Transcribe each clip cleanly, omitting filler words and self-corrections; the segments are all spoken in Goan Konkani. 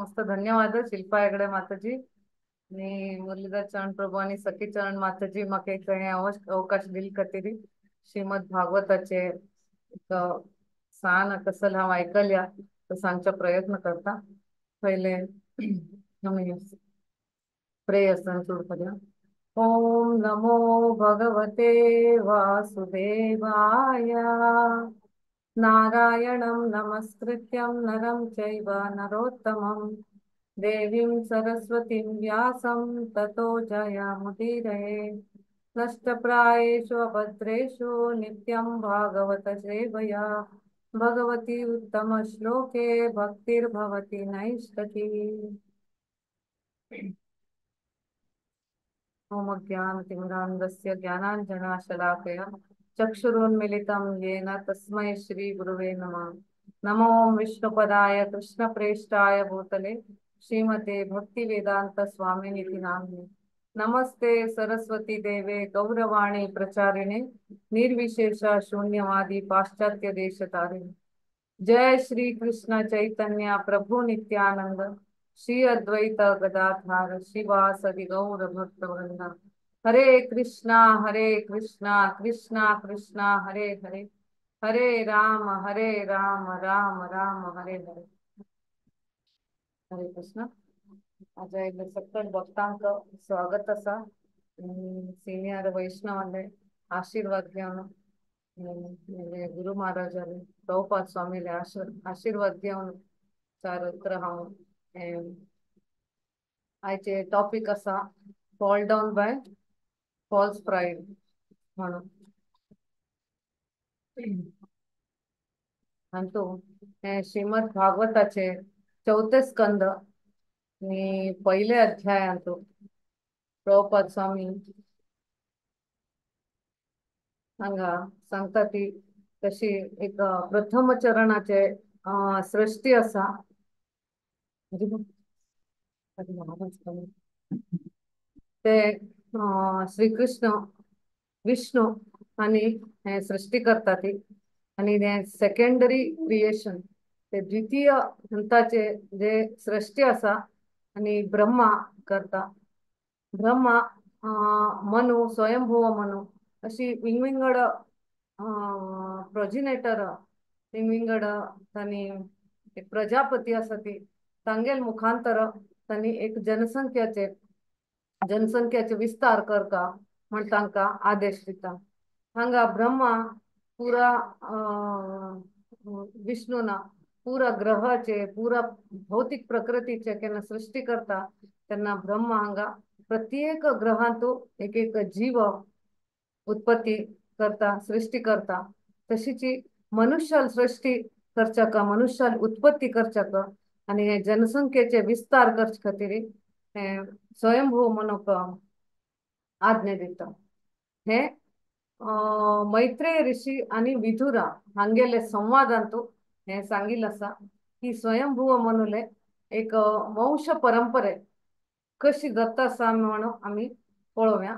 मस्त धन्यवाद शिल्पा हेगडे माताजी आणि मुरलीधर चरण प्रभू आणि सखी चरण माताजी म्हाका एक हे अवकाश दिल खातीर श्रीमद भागवताचे एक सान कसल हांव आयकल्या तो सांगचो प्रयत्न करता. पयले आमी प्रेयसन सुरू करूया. ओम नमो भगवते वासुदेवाय. नारायणं नमस्कृत्यं नरं चैव नरोत्तमं देवीं सरस्वतीं व्यासं ततो जयमुदीरये. नष्टप्रायेषु अभद्रेषु नित्यं भागवत सेवया भगवती उत्तम श्लोके भक्तिर्भवति नैष्ठकी. ओम अज्ञानतिमिरान्धस्य ज्ञानाञ्जनशलाकया चक्षुरुन्मिलितं येन तस्मै श्री गुरुवे नमः. नमो विष्णुपदाय कृष्णप्रेष्ठाय भूतले श्रीमते भक्तिवेदांत स्वामिनिति नामिने. नमस्ते सरस्वती देवे गौरवाणी प्रचारिणे निर्विशेष शून्यवादी पाश्चात्य देशतारिणे. जय श्री कृष्ण चैतन्य प्रभु नित्यानंद श्री अद्वैत गदाधार शिवासदि गौर भक्त वृंद. हरे कृष्णा कृष्णा कृष्णा हरे हरे, हरे राम राम राम हरे हरे. हरे कृष्ण. आज आयिल्ल्या सकल भक्तांक स्वागत आसा. सिनियर वैष्णवाले आशीर्वाद घेवन गुरु महाराजाले प्रभुपाद स्वामीले आशीर्वाद घेवन चार उतरां हांव आयचे टॉपीक आसा fall down by false pride म्हणून. आनी हे श्रीमद भागवताचे चौथे स्कंद आणि पहिले अध्यायांत प्रभुपाद स्वामी हांगा सांगता ती तशी एक प्रथम चरणाचे सृष्टी आसा. ते श्रीकृष्ण विष्णू आनी हे सृष्टी करता ती आनी हे सेकंडरी क्रिएशन ते द्वितीय हंताचे जे सृष्टी आसा आनी ब्रह्मा करता. ब्रह्मा मनु स्वयंभुव मनु अशी विंगविंगड प्रोजिनेटर विंगविंगड तांणी एक प्रजापती आसा ती तांगेल मुखांतर तांणी एक जनसंख्याचे जनसंख्याचे विस्तार करता म्हण तांकां आदेश दिता. हांगा ब्रह्मा पुरा विष्णूना पुरा ग्रहाचे पुरा भौतिक प्रकृतीचे केन्ना सृष्टी करता तेन्ना ब्रह्मा हांगा प्रत्येक ग्रहांतू एक एक जीव उत्पत्ती करता सृष्टी करता. तशीच मनुष्याल सृष्टी करच्याक मनुष्याल उत्पत्ती करच्याक आनी हे जनसंख्येचे विस्तार करचे खातीर हे स्वयंभू म्हणूंक आज्ञा दिता. हे मैत्रेय ऋषी आनी विदुरा हांगेले संवादांतू हे सांगिल्लें आसा की स्वयंभू मनुले एक वंश परंपरे कशी जाता आसा म्हणून आमी पळोवया.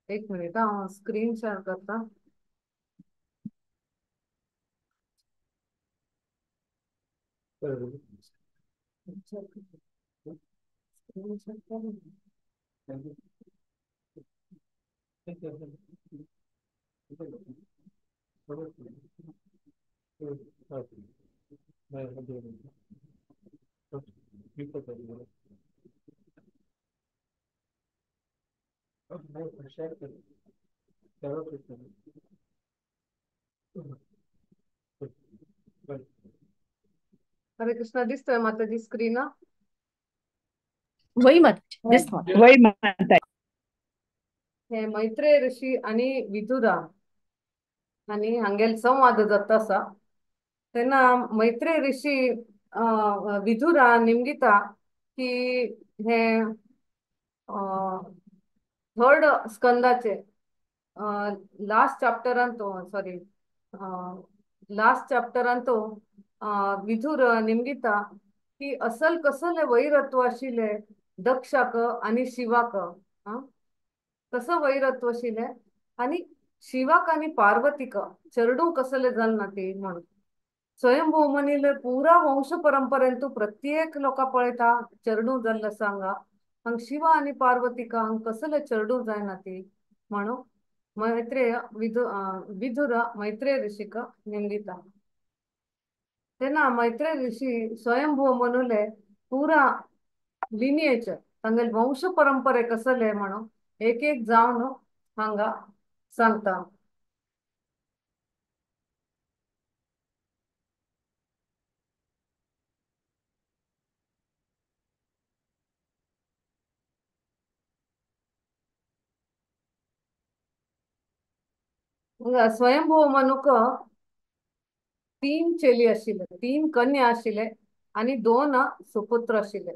एक मिनिट हांव स्क्रीन शेअर करता. हरे कृष्णा. दिसतोय माताजी स्क्रीन? वही मत वही माता. हे मैत्रेय ऋषी आणि विदुरा आनी हांगेल संवाद जाता आसा तेन्ना मैत्रेय ऋषी विदुरा निमगिता की हे थर्ड स्कंदाचे लास्ट चॅप्टरांत सॉरी लास्ट चॅप्टरांत विदुर निमगिता की असल कसले वैरत्व आशिल्लें दक्षाक आनी शिवाक, कसं वैरत्व आशिल्लें आनी शिवाक आनी पार्वतीक चेडूं कसले जालें ना ती म्हणून. स्वयंभू मनीले पुरा वंश परंपरेंतू प्रत्येक लोकां पळयता चेडूं जाल्लें आसा हांगा, हांगा शिवा आनी पार्वतीक हांगा कसले चेडूं जायना ती म्हणून मैत्रेय विदुर मैत्रेय ऋषीक निंदिता. तेन्ना मैत्रेय ऋषी स्वयंभू मनुले पुरा लिनियेज तांगेले वंश परंपरे कसले म्हणून एक एक जावन हांगा सांगता. स्वयंभू मनुक 3 चेली आशिल्ले, 3 कन्या आशिल्ले आनी 2 सुपुत्र आशिल्ले.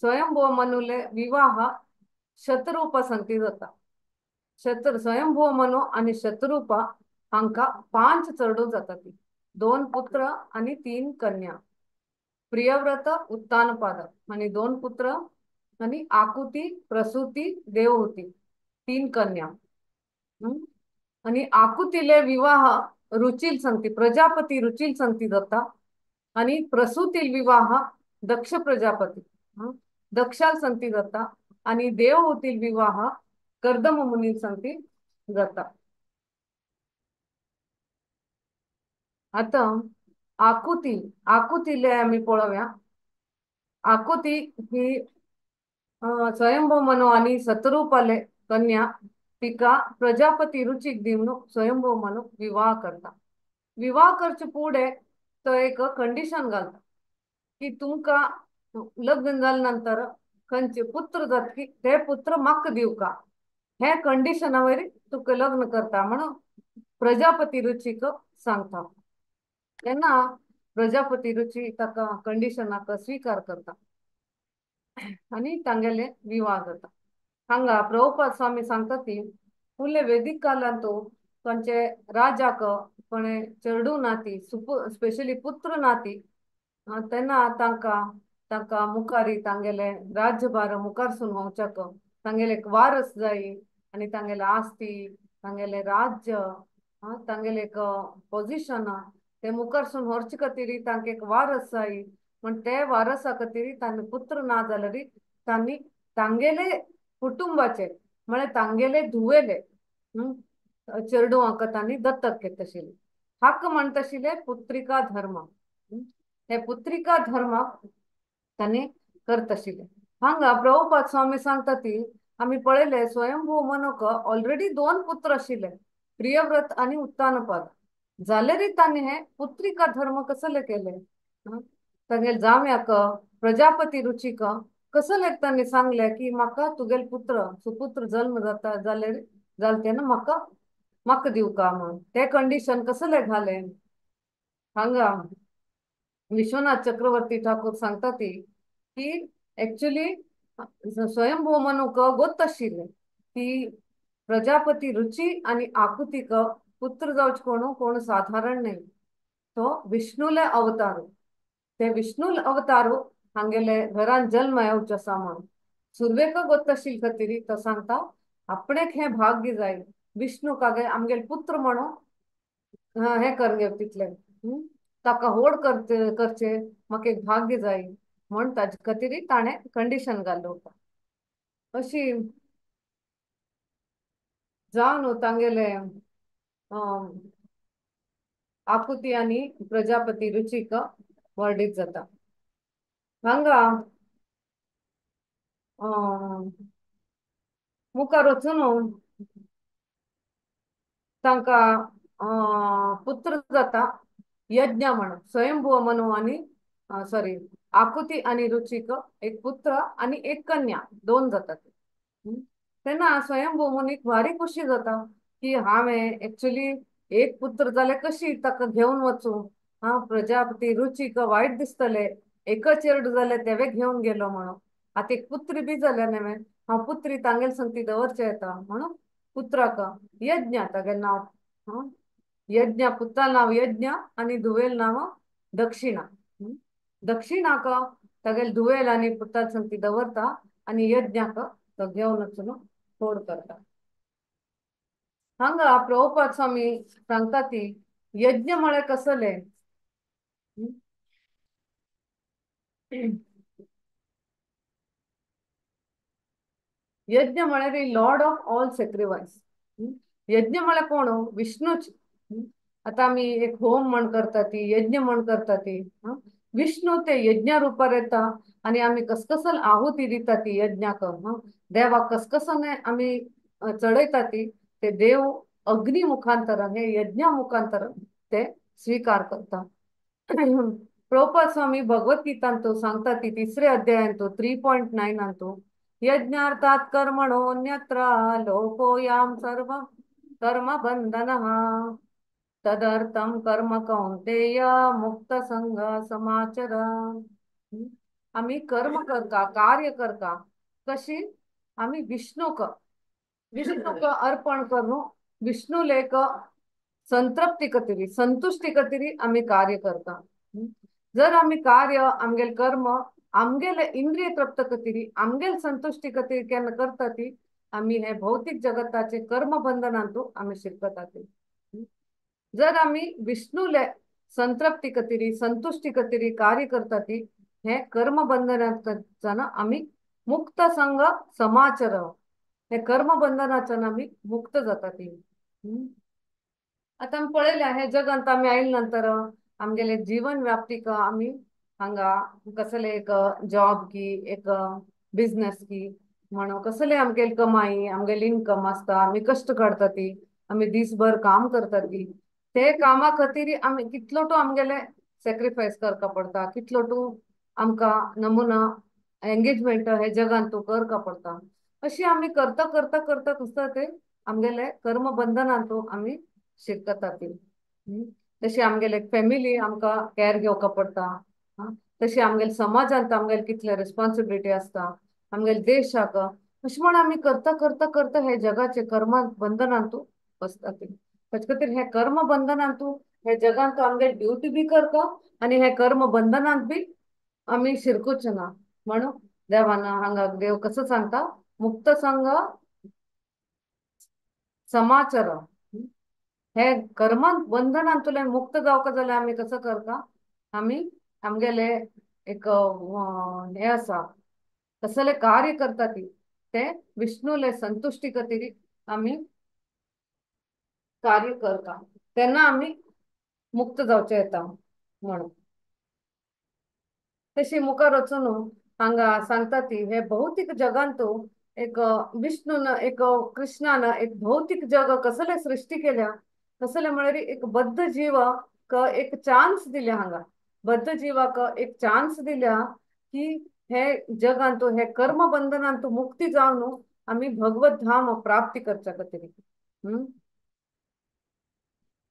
स्वयंभू मनुले विवाह शतरूपा संगती जाता. स्वयंभू मनु आनी शतरूपा हांकां 5 चेडूं जाता ती, 2 पुत्र आनी 3 कन्या. प्रियव्रत उत्तानपाद आनी 2 पुत्र आनी आकुती प्रसूती देवहूती 3 कन्या. आनी आकुतीले विवाह रुचिल संगती प्रजापती रुचिल संगती जाता आनी प्रसूतील विवाह दक्ष प्रजापती दक्षाल संगती जाता आनी देवहूतील विवाह कर्दम मुनी संगती जाता. आतां आकुती, आकुतीले आमी पळोवया. आकुती ही स्वयंभू मनु आनी सतरूपाले कन्या, तिका प्रजापती रुचीक दिवन स्वयंभू मनु विवाह करता. विवाह करचे फुडें तो एक कंडिशन घालता की तुमकां लग्न जाले नंतर खंयचे पुत्र जातकी ते पुत्र म्हाका दिवका, हे कंडिशना वयर तुका लग्न करता म्हणून प्रजापती रुचीक सांगता. तेन्ना प्रजापती रुची ताका कंडिशनाक स्विकार करता आनी तांगेले विवाह जाता. हांगा प्रभुपाद स्वामी सांगता ती फुडले वेदीक कालांत खंयचे राजाक कोणे चेडूं ना ती स्पेशली पुत्र ना ती, तेन्ना तांकां तांकां मुखारी तांगेले राज्यभार मुखारसून वचक तांगेले एक वारस जाय आनी तांगेले आस्ती तांगेले राज्य तांगेले एक पोजिशन ते मुखारसून व्हरचे खातीर तांकां एक वारस जाय म्हण ते वारसा खातीर तांणी पुत्र ना जाल्यार तांणी तांगेले कुटुंबाचे म्हळ्यार तांगेले धुवेले चेडवांक तांणी दत्तक घेत आशिल्ले. हाका म्हणटा आशिल्ले पुत्रिका धर्म. हे पुत्रिका धर्माक तांणी करता आशिल्ले. हांगा प्रभुपाद स्वामी सांगता ती आमी पळयले स्वयंभू मनूक ऑलरेडी 2 पुत्र आशिल्ले, प्रियव्रत आनी उत्तानपाद. जाल्यारय तांणी हे पुत्रिका धर्म कसले केले? तांगेले जाम्याक प्रजापती रुचीक कसले तांणी सांगले की म्हाका तुगेले पुत्र सुपुत्र जल्म जाता जाल्यार जाले तेन्ना म्हाका म्हाका दिवका म्हूण ते कंडिशन कसले घाले? हांगा विश्वनाथ चक्रवर्ती ठाकूर सांगता ती की एक्चुअली स्वयंभू मनूक गोत आशिल्ले की प्रजापती रुची आनी आकुतीक पुत्र जावचे कोण कोण साधारण न्हय, तो विष्णुले अवतार, ते विष्णुले अवतार हांगेले घरान जल्म येवचो आसा म्हूण सुरवेक गोत आशिल्ले खातीर तो सांगता आपणेक हें भाग्य जाय विष्णु कागे आमगेले पुत्र म्हणून हें करून घेव तितले ताका होड करचे म्हाका एक भाग्य जाय म्हण ताजे खातीर ताणें कंडिशन घाल्लें होता. अशी जावन तांगेले आकुती आनी प्रजापती रुचीक वर्डीत जाता. हांगा मुखार वचून तांकां पुत्र जाता यज्ञ म्हणून स्वयंभू मनु आनी सॉरी आकुती आनी रुचीक एक पुत्र आनी एक कन्या 2 जातात. तेन्ना स्वयंभू मुनीक भारी खुशी जाता की हांवें एक्चुअली एक पुत्र जाल्यार कशी ताका घेवन वचूं, हांव प्रजापती रुचीक वायट दिसतले एकच चेडूं जाल्यार तेवे घेवन गेलो म्हणून, आतां एक पुत्री बी जाल्या न्हय हांव पुत्री तांगेले संगती दवरचें येता म्हणून पुत्राक यज्ञ तागेलें नांव, यज्ञ पुत्रा नांव यज्ञ आनी धुवेल नांव दक्षिणा. दक्षिणाक तागेले धुवेल आनी पुता संगती दवरता आनी यज्ञाक तो घेवन वचून फोड करता. हांगा प्रभुपाद स्वामी सांगता ती यज्ञ म्हळ्यार कसले यज्ञ म्हळ्यार लॉर्ड ऑफ ऑल सॅक्रिफायस. यज्ञ म्हळ्यार कोण? विष्णूच. आतां आमी एक होम म्हण करता ती यज्ञ म्हण करता ती विष्णू ते यज्ञ रुपार येता आनी आमी कसकसल आहुती दिता ती यज्ञाक देवाक कसकसने आमी चडयता ती ते देव अग्नी मुखांतर हे यज्ञा मुखांतर ते स्वीकार करता. प्रभुपाद स्वामी भगवद्गीतांतु सांगता ती तिसरे अध्यायांतु 3.9 अंतु यज्ञार्थात कर्मणोऽन्यत्र लोकोऽयं सर्व कर्म बंधनः तदर्थं कर्म कौन्तेय मुक्त संग समाचर. आमी कर्म करता कार्य करता कशी आमी विष्णुक विष्णुक अर्पण करून विष्णुलेक संतृप्ती खातीर संतुष्टी खातीर आमी कार्य करता. जर आमी कार्य आमगेले कर्म आमगेले इंद्रिय तृप्त खातीर आमगेले संतुष्टी खातीर केन्ना करता ती आमी हे भौतिक जगताचे कर्म बंधनांतु आमी शिरकतात. जर आमी विष्णुले संतृप्ती खातीर संतुष्टी खातीर कार्य करता ती हे कर्म बंधनाच्यान आमी मुक्त संग समाचर हे कर्म बंधनाच्यान आमी मुक्त जाता ती. आतां आमी पळयलें हे जगांत आमी आयले नंतर आमगेले जीवन व्याप्तीक आमी हांगा कसले एक जॉब की एक बिजनेस की म्हणून कसले आमगेले कमाई आमगेले इनकम आसता आमी कश्ट काडटा ती आमी दीसभर काम करता ती ते कामा खातीर आमी कितलो टू आमगेले सॅक्रिफायस करपा पडटा कितलो टू आमकां नमुना एंगेजमेंट हे जगान तूं करपा पडटा. अशी आमी करता करता करता कसता ते आमगेले कर्म बंधनांतू आमी शिरकता ती. तशी आमगेले फॅमिली आमकां कॅर घेवपा पडटा तशी आमगेले समाजांत आमगेले कितले रिस्पॉन्सिबिलिटी आसता आमगेले देशाक अशें म्हण आमी करता करता करता हे जगाचे कर्म बंधनांतू बसता ती. ताचे खातीर हे कर्म बंधनांतू हे जगांत आमगेले ड्युटी बी करता आनी हे कर्म बंधनांत बी आमी शिरकूच ना. म्हणून देवान हांगा देव कसो सांगता मुक्त संग समाचर हे कर्मान बंधनांतल्यान मुक्त जावका जाल्यार आमी कसो करता आमी आमगेले एक हे आसा कसले कार्य करता ती ते विष्णुले संतुष्टी खातीर आमी कार्य करता तेन्ना आमी मुक्त जावचे येता म्हणून. तशी मुखार वचून हांगा सांगता ती हे भौतीक जगांतू एक विष्णून एक कृष्णान एक भौतीक जग कसले सृष्टी केल्या कसले म्हळ्यार एक बद्ध जीवाक एक चान्स दिल्या हांगा बद्ध जीवाक एक चान्स दिल्या की हे जगांतू हे कर्म बंधनांतू मुक्ती जावन आमी भगवत धाम प्राप्ती करच्या खातीर.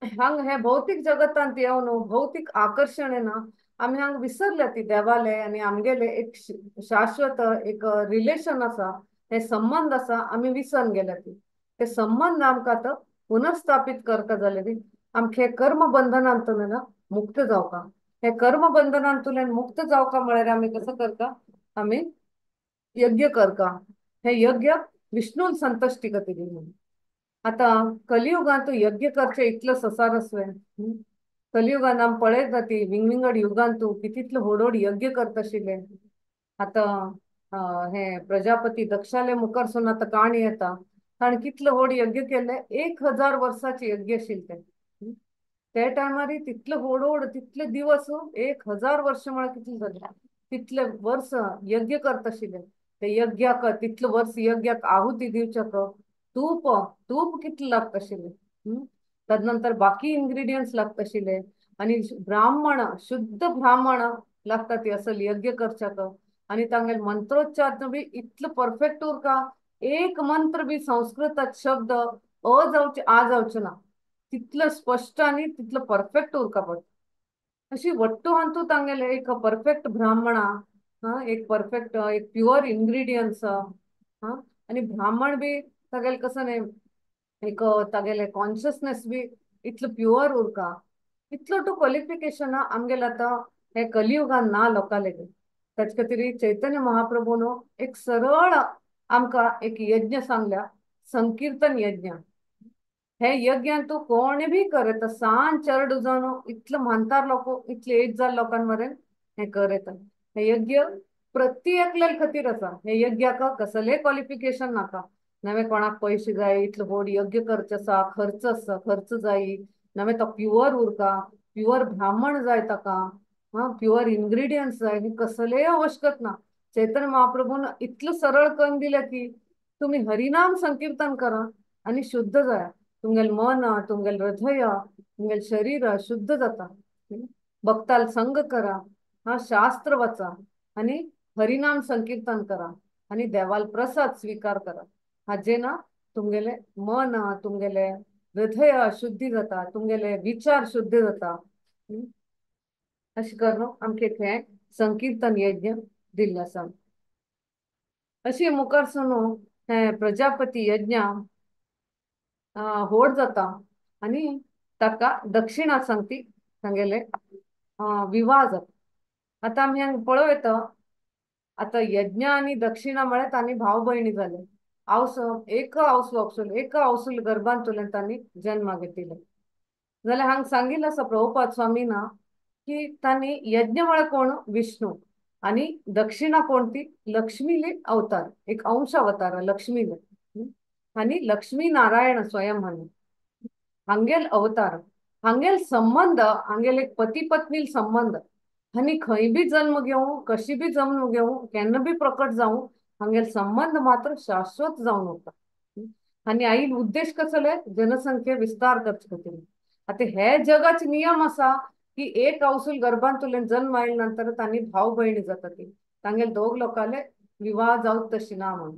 हांगा हे भौतीक जगतांत येवन भौतीक आकर्शण येना आमी हांगा विसरल्या ती देवाले आनी आमगेले एक शाश्वत एक रिलेशन आसा हे संबंद आसा आमी विसरून गेल्या ती ते संबंद आमकां आतां पुनर्स्थापीत करता जाल्यार आमकां हे कर्म बंधनांतल्यान मुक्त जावका हे कर्म बंधनांतल्यान मुक्त जावका म्हळ्यार आमी कसो करता आमी यज्ञ करता हे यज्ञ विष्णून संतुष्टी खातीर म्हणून. आतां कलियुगांत यज्ञ करचे इतलो संवसार आसलें कलियुगान आमी पळयता ती विंगविंगड युगांतू कितले व्हड व्हड यज्ञ करता आशिल्ले. आतां हे प्रजापती दक्षाले मुखार आतां काणी येता ताणें कितले व्हड यज्ञ केले 1000 वर्साचे यज्ञ आशिल्ले ते ते टायमार तितले व्हड व्हड तितले दिवस 1000 वर्ष म्हळ्यार कितले जाले तितले वर्स यज्ञ करता आशिल्ले ते यज्ञाक तितले वर्स यज्ञाक आहुती दिवच्याक तूप तूप कितले लागता आशिल्ले तदनंतर बाकी इन्ग्रेडियंट्स लागता आशिल्ले आनी ब्राह्मण शुद्ध ब्राह्मण लागता ती असल यज्ञ करच्याक आनी तांगेले मंत्रोच्चार बी इतलो परफेक्ट उरका एक मंत्र बी संस्कृतात शब्द अ जावचे आ जावचे ना तितलो स्पश्ट आनी तितलो परफेक्ट उरका पडटा. अशी वट्टू हातूंत तांगेले एक परफेक्ट ब्राह्मणा एक परफेक्ट एक प्युअर इन्ग्रेडियंट्स आनी ब्राह्मण बी तागेले कसो न्ही एक तागेले कॉन्शियसनेस बी इतलो प्युअर उरका इतलो टू क्वॉलिफिकेशन आमगेले आतां हे कलियुगान ना लोकां लेगीत. ताचे खातीर चैतन्य महाप्रभून एक सरळ आमकां एक यज्ञ सांगल्या, संकीर्तन यज्ञ. हे यज्ञान तूं कोणे बी करता, सान चरड जावन इतलो म्हानतार लोक, इतले एज जाल्ले लोकां मेरेन हें करता. हे यज्ञ प्रत्येकल्या खातीर आसा. हे यज्ञाक कसलें क्वॉलिफिकेशन नाका, नवे कोणाक पयशे जाय, इतलो व्हड यज्ञ करचो आसा, खर्च आसा, खर्च जाय, नवे तो प्युअर उरका, प्युअर ब्राह्मण जाय ताका, हा प्युअर इन्ग्रेडियंट्स जाय, हे कसलेय आवश्यकत ना. चैतन्य महाप्रभून इतलो सरळ करून दिलें की तुमी हरिनाम संकीर्तन करा आनी शुद्ध जाया, तुमगेल मन, तुमगेल हृदय, तुमगेल शरीर शुद्ध जाता. भक्ताल संग करा, हा शास्त्र वाचा आनी हरिनाम संकीर्तन करा आनी देवाल प्रसाद स्वीकार करा. हाजे ना तुमगेले मन, तुमगेले हृदय शुद्धी जाता, तुमगेले विचार शुद्ध जाता. अशें करून आमकां हें संकीर्तन यज्ञ दिल्लें आसा. अशी मुखार सरून हें प्रजापती यज्ञ व्हड जाता आनी ताका दक्षिणा सांगती तांगेले विवाह जाता. आतां आमी हांगा पळोवं येता, आतां यज्ञ आनी दक्षिणा म्हळ्यार तांणी भाव भयणी जाले, आवस एक आवस वापसून एक आवसूल गर्भांतल्यान तांणी जन्मा घेतिल्ले. जाल्यार हांगा सांगिल्लें आसा प्रभुपाद स्वामीन की तांणी यज्ञ म्हळ्यार कोण, विष्णू, आनी दक्षिणा कोण ती लक्ष्मीले अवतार, एक अंश अवतार लक्ष्मीले, आनी लक्ष्मी नारायण स्वयं हांणी हांगेल अवतार, हांगेल संबंध, हांगेल एक पती पत्नी संबंध, आनी खंय बी जन्म घेवं, कशी बी जन्म घेवं, केन्ना बी प्रकट जावं, हांगेल संबंध मात्र शाश्वत जावन उरता. आनी आईल उद्देश कसले, जनसंख्ये विस्तार करचे खातीर. आतां हे जगाचे नियम आसा की एक आवसूल गर्भांतल्यान जन्म आयले नंतर तांणी भाव भयणी जाता, ती तांगेल दोग लोकांले विवाह जावच तशी ना म्हणून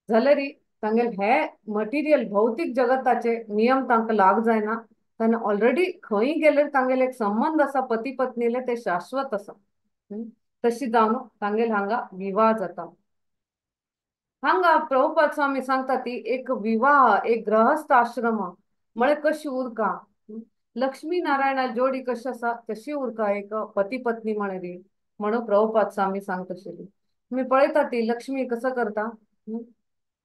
जाल्यार तांगेल हे मटिरियल भौतीक जगताचे नियम तांकां लाग जायना. तांणी ऑलरेडी खंय गेल्यार तांगेल एक संबंध आसा पती पत्नीले, ते शाश्वत आसा. तशी जावन तांगेल हांगा विवाह जाता. हांगा प्रभुपाद स्वामी सांगता ती एक विवाह, एक गृहस्थ आश्रम म्हळ्यार कशी उरका, लक्ष्मी नारायणा जोडी कशी आसा तशी उरका एक पती पत्नी म्हळ्यार म्हणून प्रभुपाद स्वामी सांगता आशिल्ली. तुमी पळयता ती लक्ष्मी कसो करता,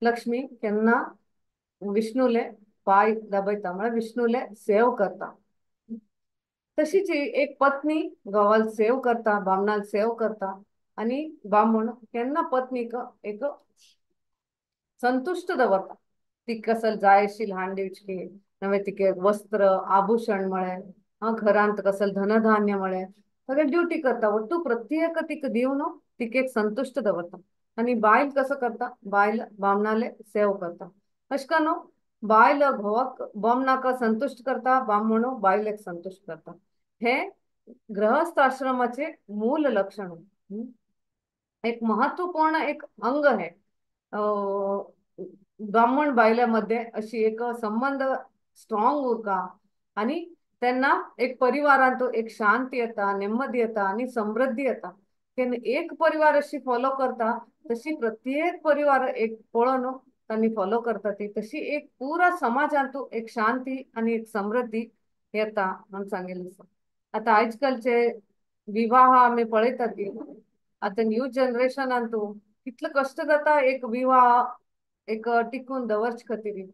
लक्ष्मी केन्ना विष्णूले पाय दाबयता म्हळ्यार विष्णूले सेव करता. तशीच एक पत्नी घोवाल सेव करता, बामणाल सेव करता, आनी बामण केन्ना पत्नीक एक संतुश्ट दवरता. ती कसल जाय अशी ल्हान दिवची, नवे तिके वस्त्र आभूषण म्हळें, घरांत कसल धनधान्य म्हळें, सगळें ड्युटी करता, वट्टू प्रत्येक तिका दिवन तिका एक संतुश्ट दवरता. आनी बायल कसो करता, बायल बामणाले सेव करता. अशें करून बायल घोवाक बामणाक संतुश्ट करता, बामण बायलेक संतुश्ट करता. हे गृहस्थ आश्रमाचे मूल लक्षण, एक महत्वपूर्ण एक अंग है ब्राह्मण बायल्या मध्ये अशी एक संबंध स्ट्रॉंग उरका आनी तेन्ना एक परिवारांत एक शांती येता, नेम्मदी येता आनी समृद्धी येता. तेन्ना एक परिवार अशी फॉलो करता तशी प्रत्येक परिवार एक पळोवन तांणी फॉलो करता ती तशी एक पुरा समाजांत एक शांती आनी एक समृद्धी येता म्हणून सांगिल्लें आसा. आतां आयज कालचे विवाह आमी पळयतात ती आतां न्यू जनरेशनांतू कितले कश्ट जाता एक विवाह एक टिकून दवरचे खातीर.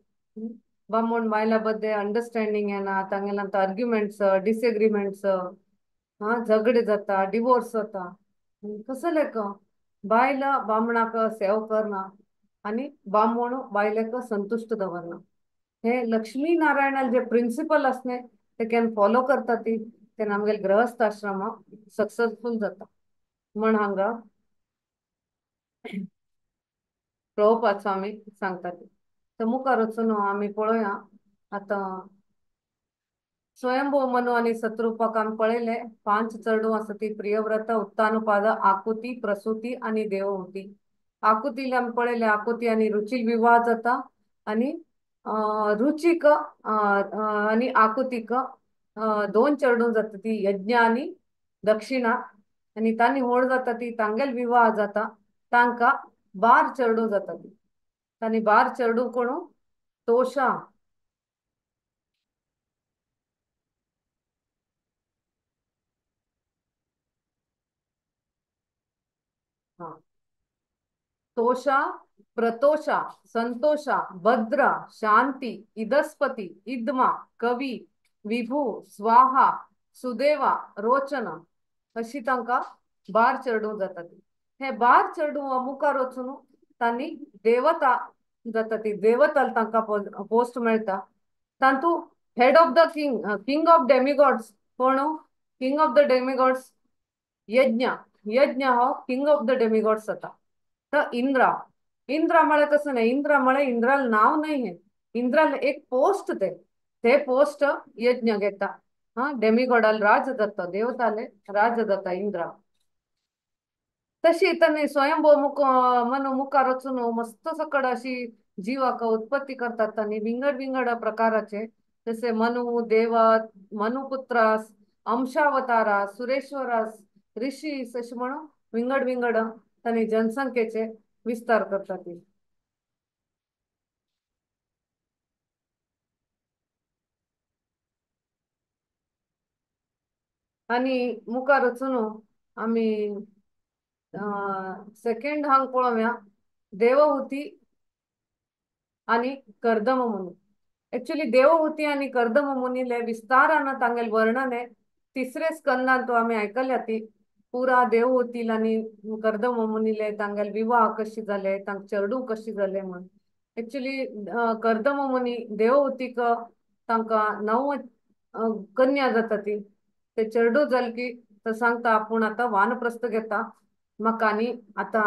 बामण बायलां बद्दल अंडरस्टँडींग येना, तांगेल्या आर्ग्युमेंट्स, डिसएग्रीमेंट्स, हा झगडे जाता, डिवोर्स जाता. कसलें बायल बामणाक सेव करना आनी बामण बायलेक संतुश्ट दवरना. हे लक्ष्मी नारायणाले जे प्रिंसिपल आसले ते केन्ना फॉलो करता ती तेन्ना आमगेले गृहस्थ आश्रम सक्सेसफूल जाता म्हण हांगा प्रभुपाद स्वामी सांगता. तर मुखार वचून आमी पळोवया. आतां स्वयंभू मनु आनी शत्रुपाक आमी पळयले 5 चेडूं आसा ती प्रियव्रत, उत्तानुपाद, आकुती, प्रसूती आनी देवहूती. आकुतीला आमी पळयले, आकुती आनी रुचील विवाह जाता आनी रुचीक आनी आकुतीक 2 चेडूं जाता ती यज्ञ आनी दक्षिणा, आनी तांणी व्हड जाता ती तांगेल विवाह जाता, तांकां 12 चेडूं जाता ती. तांणी 12 चेडूं कोण, तोषा, तोषा, प्रतोषा, संतोषा, भद्रा, शांती, इदस्पती, इद्मा, कवी, विभू, स्वाहा, सुदेवा, रोचना अशी तांकां 12 चेडूं जाता ती. हे 12 चेडूं मुखार वचून तांणी देवता जाता ती, देवताल तांकां पोस्ट मेळटा. तांतू head of the king, king of demigods कोण? किंग ऑफ the demigods यज्ञ. यज्ञ हो किंग ऑफ the demigods जाता. तर इंद्रा, इंद्रा म्हळ्यार कसं नाही, इंद्रा म्हळ्यार इंद्राल नाव नाही हे, इंद्राल एक पोस्ट, ते ते पोस्ट यज्ञ घेता. हा, डेमिगॉडाल राज जाता, देवताले राज जाता इंद्रा. तशी तांणी स्वयंभू मुख मनु मुखार वचून मस्त सकड अशी जीवाक उत्पत्ती करतात तांणी विंगड विंगड प्रकाराचे, जसे मनु, देव, मनुपुत्रास, अंशावतारा, सुरेश्वरास, ऋषी अशें म्हणून विंगड विंगड तांणी जनसंख्येचे विस्तार करतात. आनी मुखार वचून आमी सेकंड हांग पळोवया देवहूती आनी कर्दम मुनी. एक्चुअली देवहूती आनी कर्दम मुनीले विस्तारान तांगेले वर्णन आहे तिसरे स्कंदान तो आमी आयकल्या ती पुरा देवहूतील आनी कर्दम मुनीले तांगेले विवाह कशी जाले, तांक चेडूं कशी जाले म्हण. एक्चुअली कर्दम मुनी देवहूतीक तांकां 9 कन्या जाता ती. ते चेडूं जाले की तो सांगता आपूण आतां वानप्रस्थ घेता, म्हाका आनी आतां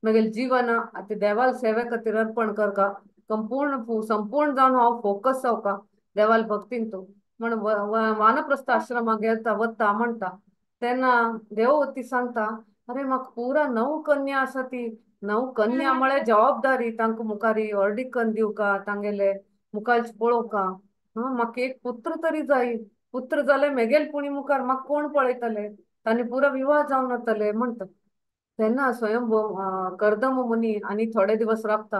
म्हगेलें जीवन आतां देवाल सेवे खातीर अर्पण करका, संपूर्ण संपूर्ण जावन हांव फोकस जावका देवाल भक्तीन तूं म्हण वानप्रस्थ आश्रमाक घेता वता म्हणटा. तेन्ना देवहूती सांगता अरे म्हाका पुरा 9 कन्या आसा ती, 9 कन्या म्हळ्यार जबाबदारी, तांकां मुखार व्हडीकन दिवका, तांगेले मुखार पळोवका, म्हाका एक पुत्र तरी जाय, पुत्र जाले मेगेल पुणी मुखार म्हाका कोण पळयतले, तांणी पुरा विवाह जावन वतले म्हणटा. तेन्ना स्वयंभू कर्दम मुनी आनी थोडे दिवस राबता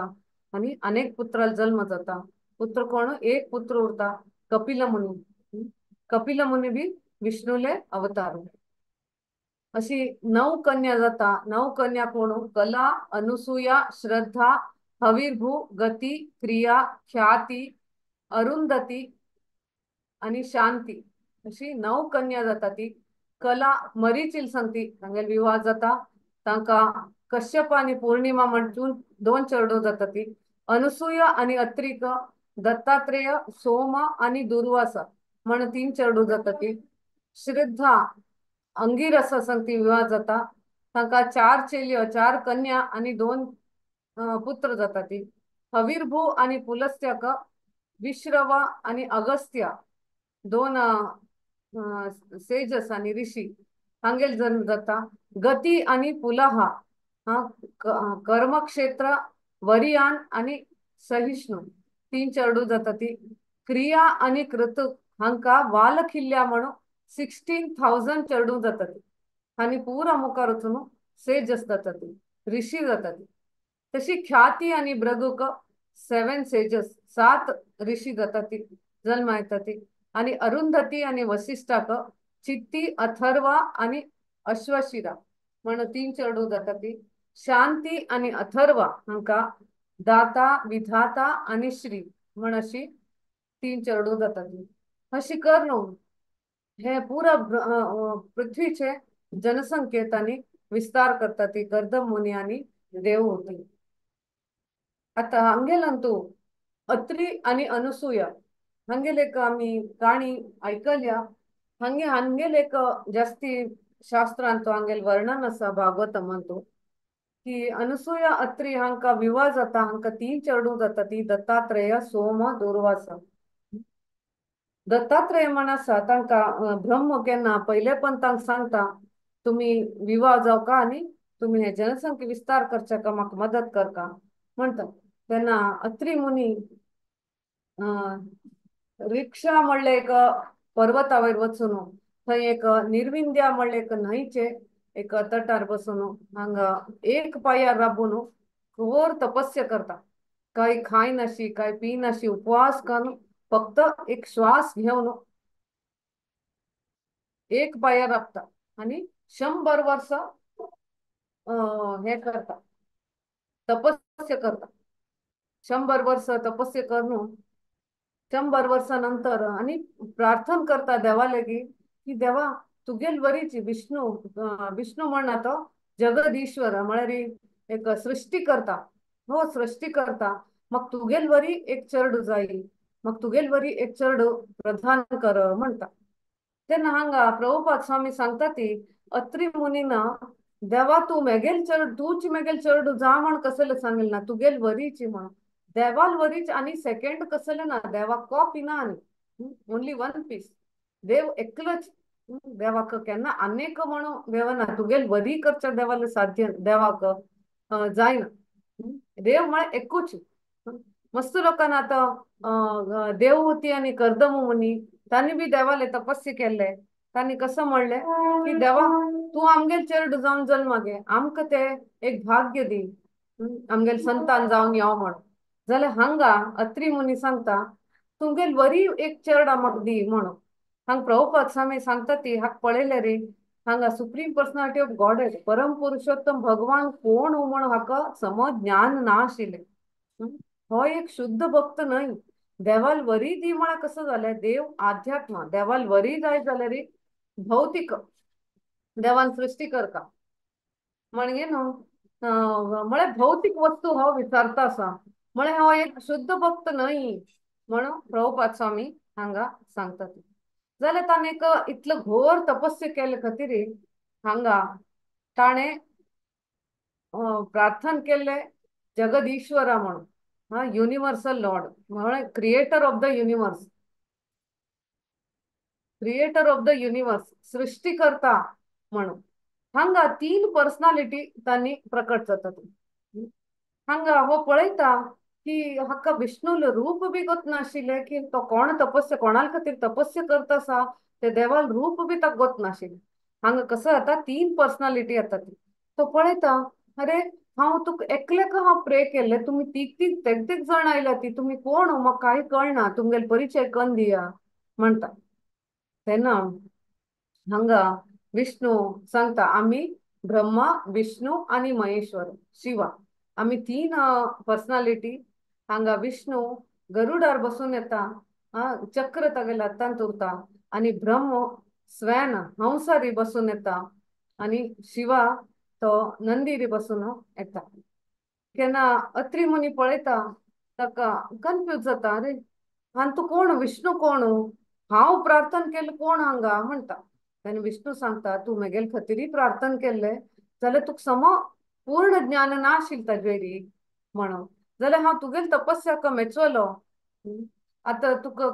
आनी अनेक पुत्राल जल्म जाता. पुत्र कोण? एक पुत्र उरता, कपिल मुनी. कपिल मुनी बी विष्णुले अवतार. अशी 9 कन्या जाता. 9 कन्या कोण? कला, अनुसूया, श्रद्धा, हविर्भू, गती, क्रिया, ख्याती, अरुंधती आनी शांती अशी 9 कन्या जाता ती. कला मरीचिल सांगती तांगेले विवाह जाता, तांकां कश्यप आनी पूर्णिमा म्हणून 2 चेडूं जाता ती. अनुसूया आनी अत्रिक, दत्तात्रेय, सोम आनी दुर्वासा म्हण 3 चेडूं जाता ती. श्रद्धा, अंगिरस सांगती विवाह जाता, तांकां 4 चेलयो, 4 कन्या आनी 2 पुत्र जाता ती. हविर्भू आनी पुलस्त्यक, विश्रव आनी अगस्त्य 2 सेजस आनी ऋषी हांगेल जल्म जाता. गती आनी पुलहा, कर्मक्षेत्र, वरियान आनी सहिष्णु 3 चेडूं जाता ती. क्रिया आनी कृतक हांकां वालखिल्ल्या म्हणून 16,000 चेडूं जाता ती आनी पुरा मुखार वचून सेजस जाता ती, ऋषी जाता ती. तशी ख्याती आनी भृगुक 7 सेजस, 7 ऋषी जाता ती, जल्म येता ती. आनी अरुंधती आनी वसिष्ठाक चित्ती, अथर्वा आनी अश्वशिरा म्हण 3 चेडूं जाता ती. शांती आनी अथर्वा हांकां दाता, विधाता आनी श्री म्हण अशी 3 चेडूं जाता ती. अशी कर न्हू हे पुरा पृथ्वीचे जनसंख्येत आनी विस्तार करता ती कर्दम मुनी आनी देवहूती. आतां हांगेलांतू अत्री आनी अनुसूया हांगेले एक आमी काणी आयकल्या. हांगे हांगेल एक जास्ती शास्त्रांतो हांगेल वर्णन आसा भागवतमांतू की अनुसूया अत्री हांकां विवाह जाता, हांकां 3 चेडूं जाता ती, दत्तात्रेय, सोम, दुर्वासा. दत्तात्रेय म्हण आसा तांकां ब्रह्म केन्ना पयले पण तांकां सांगता तुमी विवाह जावका आनी तुमी हे जनसंख्ये विस्तार करच्या का म्हाका मदत करका म्हणटा. तेन्ना अत्री मुनी रिक्षा म्हणलें एक पर्वतावयर वचून थंय एक निर्विंद्या म्हणलें एक न्हंयचे एक तटार बसून हांगा एक पांयार राबून घोर तपस्या करता, काय खायनाशी काय पिनाशी, उपवास करून फक्त एक श्वास घेवन एक पांयार राबता आनी 100 वर्सां हे करता, तपस्या करता. 100 वर्स तपस्या करून 100 वर्सां नंतर आनी प्रार्थना करता देवा लागी की देवा तुगेल वरीच विष्णू विष्णू म्हण तो जगदीश्वर म्हळ्यार एक सृष्टी करता, हो सृष्टी करता, मग तुगेल वरी एक चेडू जाई, मग तुगेल वरी एक चेडू प्रधान कर म्हणता. तेन्ना हांगा प्रभुपाद स्वामी सांगता ती अत्री मुनीना देवा तूं मेगेल चेडू तूंच मेगेल चेडू जा म्हण कसले सांगेल ना, तुगेल वरीची म्हण देवाल वरीच आनी सेकंड कसले ना, देवाक कॉपी ना आनी ओनली वन पीस, देव एकलोच, देवाक केन्ना आनेक म्हणून देवना, तुगेल वरी करच्या देवाले साध्य देवाक जायना, देव म्हळ्यार एकूच. मस्त लोकांना आतां देवहूती आनी कर्दम मुनी तांणी बी देवाले तपस्या केल्ले, तांणी कसं म्हणलें की देवा तूं आमगेल चेडू जावन जल्मा घे, आमकां ते एक भाग्य दी, आमगेल संतान जावन यो म्हणून. जाल्यार हांगा अत्री मुनी सांगता तुमगेल वरी एक चेडा म्हाका दी म्हणून. हांगा प्रभुपाद स्वामी सांगता ती हाका पळयलें रे, हांगा सुप्रीम पर्सनालिटी ऑफ गॉड परम पुरुषोत्तम भगवान कोण म्हण हाका समज ज्ञान ना आशिल्लें. हो एक शुद्ध भक्त न्हय. देवाल वरी दी म्हळ्यार कसं जालें, देव आध्यात्म, देवाल वरी जाय जाल्यार भौतीक देवान सृष्टी करता म्हणजे न्हू म्हळ्यार भौतीक वस्तू हो विचारता आसा, म्हळ्यार हो एक शुद्ध भक्त न्हय म्हणून प्रभुपाद स्वामी हांगा सांगतात. जाल्यार ताणें एक इतलो घोर तपस्या केले खातीर हांगा ताणें प्रार्थना केल्लें जगदीश्वरा म्हणून, हा युनिवर्सल लॉर्ड म्हळ्यार creator of the universe, creator of the universe, सृष्टीकर्ता म्हणून. हांगा 3 पर्सनालिटी तांणी प्रकट जातात. हांगा हो पळयता की हाका विष्णूल रूप बी गोत नाशिल्लें की तो कोण तपस्या कोणा खातीर तपस्या करता आसा ते देवाल रूप बी ताका गोत नाशिल्लें. हांगा कसं जाता 3 पर्सनालिटी येता ती, तो पळयता अरे हांव तुका एकल्याक हांव प्रे केल्लें, तुमी तीग तीग तेग तेग जाण आयल्या ती तुमी कोण म्हाका कांय कळना, तुमगेले परिचय कन्न दिया म्हणटा. तेन्ना हांगा विष्णू सांगता आमी ब्रह्मा विष्णू आनी महेश्वर शिवा आमी 3 पर्सनालिटी. हांगा विष्णू गरुडार बसून येता, चक्र तागेल्या हातांत उरता, आनी ब्रह्म स्वयं हंसारी बसून येता, आनी शिवा तो नंदीरी बसून येता. केन्ना अत्री मुनी पळयता ताका कन्फ्यूज जाता, अरे आनी तूं कोण, विष्णू कोण, हांव प्रार्थना केलें कोण हांगा म्हणटा. तेन्ना विष्णू सांगता तूं मेगेल खातीरय प्रार्थना केल्लें जाल्यार तुका सम पूर्ण ज्ञान नाशिल्लें ताजेर म्हणून, जाल्यार हांव तुगेल तपस्या मेचवलो, आतां तुका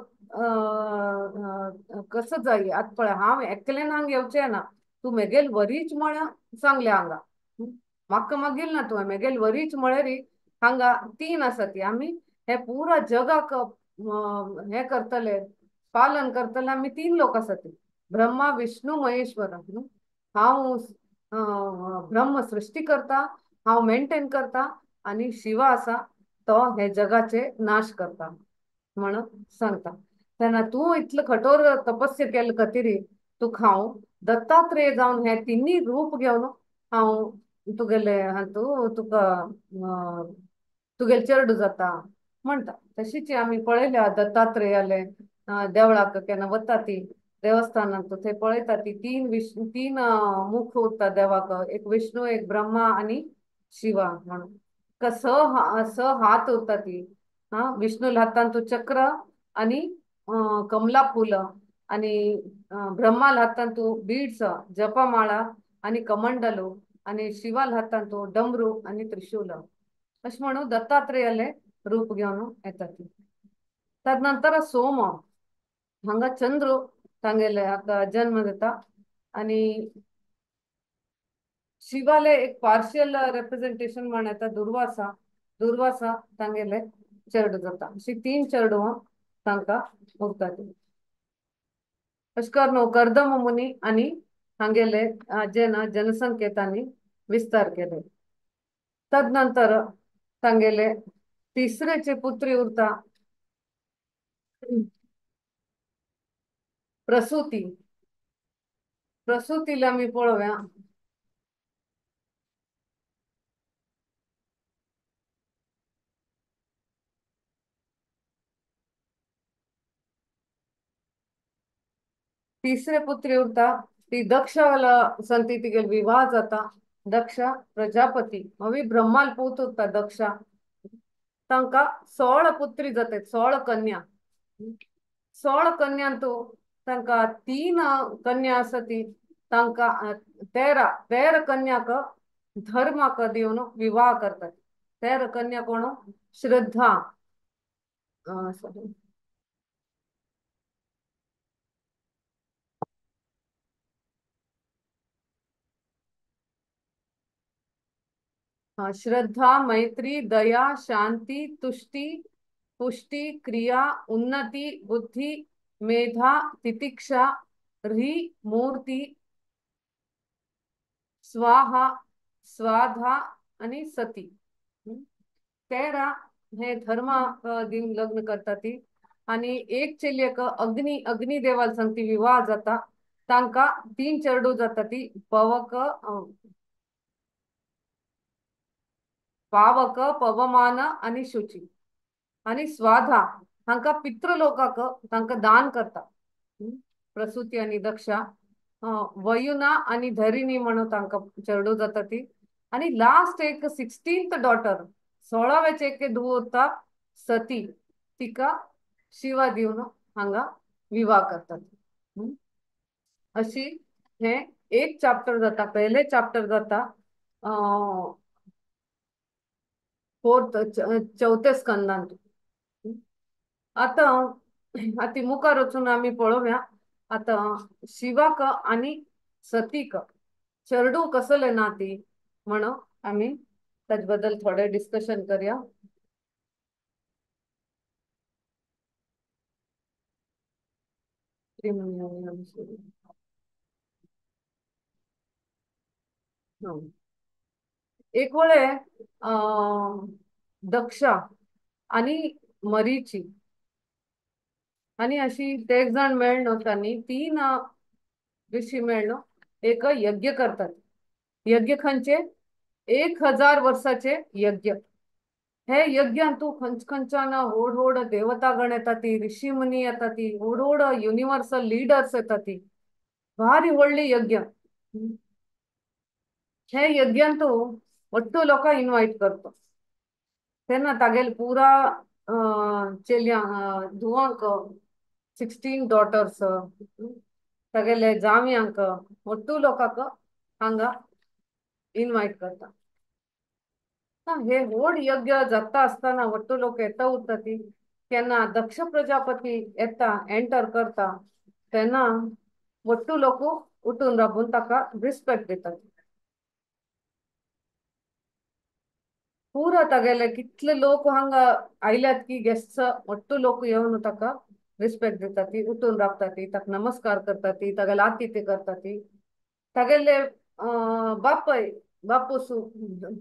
कसो जाय आतां पळय हांव एकल्यान हांगा येवचें ना, तूं मेगेल वरीच म्हळ्यार सांगलें हांगा म्हाका मागील ना तुवें मेगेल वरीच म्हळ्यार हांगा 3 आसा ती आमी हे पुरा जगाक हे करतले पालन करतले आमी 3 लोक आसा ती ब्रह्मा विष्णू महेश्वर. हांव ब्रह्म सृष्टी करता, हांव मेंटेन करता, आनी शिवा आसा तो हे जगाचे नाश करता म्हणून सांगता. तेन्ना तूं इतलो कठोर तपस्या केले खातीर तुका हांव दत्तात्रेय जावन हे 3 रूप घेवन हांव तुगेले हातूं तुका तुगेले चेडू जाता म्हणटा. तशीच आमी पळयल्या दत्तात्रेयाले देवळाक केन्ना वता ती देवस्थानांत थंय पळयता ती 3 मुख उरता देवाक, एक विष्णू एक ब्रह्मा आनी शिवा म्हणून. 6 हात उरता ती, हा विष्णू हातांत चक्र आनी कमला फुल, आनी ब्रह्माल हातांत बीड्स जपमाळा आनी कमंडलू, आनी शिवाल हातांत डमरू आनी त्रिशूल अशें म्हणून दत्तात्रेयाले रूप घेवन येता ती. तदनंतर सोम हांगा चंद्र तांगेले हाका जन्म दिता आनी शिवाले एक पार्शियल रेप्रेझेंटेशन म्हण येता दुर्वासा, दुर्वासा तांगेले चेडू जाता. अशी 3 चेडवां तांकां उरतात. अशें करून कर्दम मुनी आनी हांगेले जेना जनसंख्येतांनी विस्तार केले. तदनंतर तांगेले तिसरेचे पुत्री उरता प्रसूती. प्रसूतीला आमी पळोवया. तिसरे पुत्री उरता ती दक्षाला संती तिगेल विवाह जाता. दक्ष प्रजापती मागीर ब्रह्माल पूत उरता दक्षा. तांकां 16 पुत्री जातात, 16 कन्या. 16 कन्यांतू तांकां 3 कन्या आसा ती तांकां 13 कन्याक धर्माक दिवन विवाह करतात. 13 कन्या कोण? श्रद्धा, सॉरी, श्रद्धा, मैत्री, दया, शांति, तुष्टि, पुष्टि, क्रिया, उन्नति, बुद्धि, मेधा, तितिक्षा, री, मूर्ति, स्वाहा, स्वाधा आणि सती. 13 हे धर्मा दिन लग्न करतात ती. आणि एक चेलियक अग्नि अग्निदेवाल सांगती विवाह जाता. तांका 3 चेरडू जाता ती पवक पावक, पवमान आणि शुची. आणि स्वाधा हांका पितृलोकाक तांका दान करता. प्रसूती आणि दक्षा, वयुना आणि धरिणी म्हणून तांका चेरडू जाता ती. आणि लास्ट एक 16th daughter, 16व्याचे एक धूव उरता सती, तिका शिवा दिवन हांगा विवाह करतात. अशी हे एक चॅप्टर जाता, पहिले चॅप्टर जाता फोर्थ चौथे स्कंदांत. आता आतां मुखार वचून आमी पळोवया आतां शिवाक आनी सतीक चेरडू कसले ना ती म्हणून आमी ताजे बद्दल थोडे डिस्कशन करया. एक वेळे दक्षा आणि मरीची आणि अशी ते जण मेळनो तांणी 3 ऋषी मेळनो एक यज्ञ करतात. यज्ञ खंयचे? 1000 वर्षाचे यज्ञ. हे यज्ञांतू खंच खंयच्यान व्हड व्हड देवतागण येता ती, ऋषी मुनी येता ती, व्हड व्हड युनिवर्सल लिडर्स येता ती, भारी व्हडली यज्ञ. हे यज्ञांतू ಒಟ್ಟು लोक इन्वायट करता. तेन्ना तागेले पुरा चेल्या धुवांक 16 डॉटर्स, तागेले जाम्यांक ಒಟ್ಟು लोकांक हांगा इन्वायट करता. हे व्हड यज्ञ जाता आसतना ಒಟ್ಟು लोक येता उरता ती. केन्ना दक्ष प्रजापती येता एंटर करता तेन्ना ಒಟ್ಟು लोक उठून राबून ताका रिस्पेक्ट दितात. पुरा तागेले कितले लोक हांगा आयल्यात की गेस्ट ಒಟ್ಟು लोक येवन ताका रिस्पेक्ट दितात ती, उठून राबता ती, ताका नमस्कार करता ती, तागेले आतिथ्य करता ती. तागेले बापय बापूसू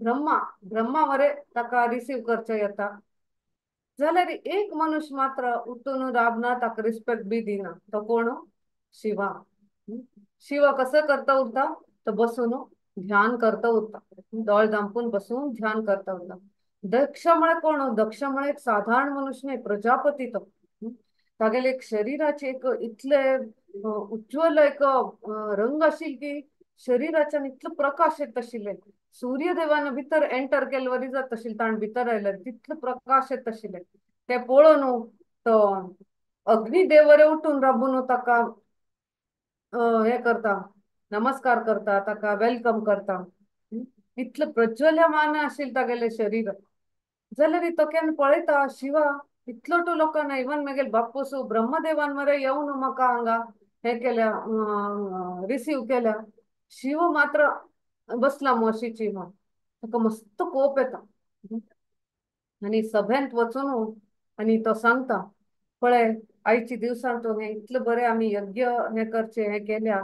ब्रह्मा ब्रह्मा वरे ताका रिसीव करचे येता. जाल्यार एक मनुष्य मात्र उठून राबना, ताका रिस्पेक्ट बी दिना. तो कोण? शिवा. शिवा कसं करता उरता? तो बसून ध्यान करता उरता, दोळे धांपून बसून ध्यान करता उरता. दक्ष म्हळ्यार कोण? दक्ष म्हळ्यार एक साधारण मनुष्य न्हय, प्रजापती तो. तागेले एक शरीराचे एक इतले उज्ज्वल एक रंग आशिल्ले की शरीराच्यान इतलो प्रकाश येत आशिल्ले, सूर्यदेवान भितर एंटर केल्ले वरी जाता आशिल्लें, ताणें भितर आयल्यार तितलो प्रकाश येत आशिल्ले. ते पळोवन तो अग्निदेवरे उठून राबून ताका हे करता, नमस्कार करता, ताका welcome करता. इतलें प्रज्वल्यमान आशिल्लें तागेलें शरीर. जाल्यार तो केन्ना पळयता शिवा इतलो टू लोकांना, इवन मागीर बापूसू ब्रह्मदेवान मरे येवन म्हाका हांगा हे केल्या, रिसीव केल्या. शिव मात्र बसला मोशीची. मग ताका मस्त कोप येता आनी सभेंत वचून आनी तो सांगता, पळय आयच्या दिवसांत हें इतलें बरें आमी यज्ञ हें करचें हें केल्या,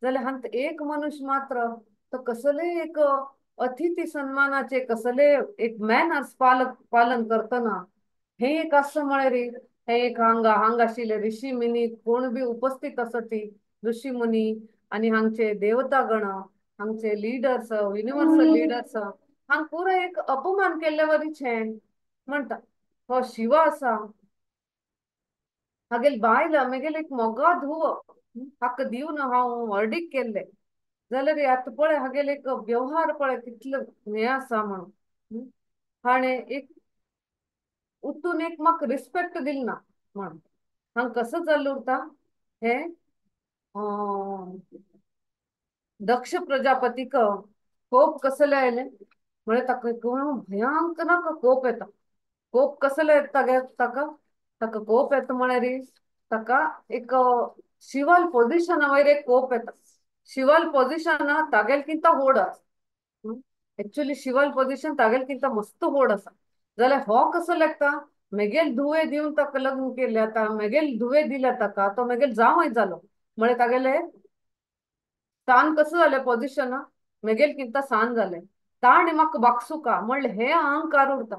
जाल्यार हांत एक मनुष्य मात्र तो कसलेय एक अतिथी सन्मानाचे कसले एक मॅनर्स पालन करतना हे एक आसा म्हळ्यार हे एक हांगा हांगा आशिल्ले ऋषी मुनी कोण बी उपस्थित आसा ती ऋषी मुनी आनी हांगचे देवतागण, हांगचे लिडर्स, युनिवर्सल लिडर्स हांग पुरा एक अपमान केल्ले वरीच हें म्हणटा. हो शिवा आसा. हागेल बायल मेगेल एक मोगा धुव हाका दिवन हांव व्हडीक केल्ले जाल्यार आतां पळय हागेल एक व्यवहार पळय कितलो हें आसा म्हणून हाणें एक उठून एक म्हाका रिस्पेक्ट दिल ना म्हणून हांगा कसो जाल्लो उरता हें दक्ष प्रजापतीक कोप कसले आयले म्हळ्यार ताका भयांक नाका कोप येता. कोप कसले येता गे ताका ताका कोप येता म्हळ्यार ताका एक शिवाल पोजिशना वयर एक कोप येता. शिवाल पोजिशन तागेल किंता होड आसा, एक्चुअली शिवाल पोजिशन तागेल किंता मस्त होड आसा. जाल्यार हो कसो लागता मेगेल धुवे दिवन ताका लग्न केले आतां मेगेल धुवे दिल्या ताका तो मेगेल जावंय जालो म्हळ्यार तागेले स्थान कसो जालें पोजिशन मेगेल किंता सान जालें ताणें म्हाका बागसुका म्हणलें हे अहंकार उरता.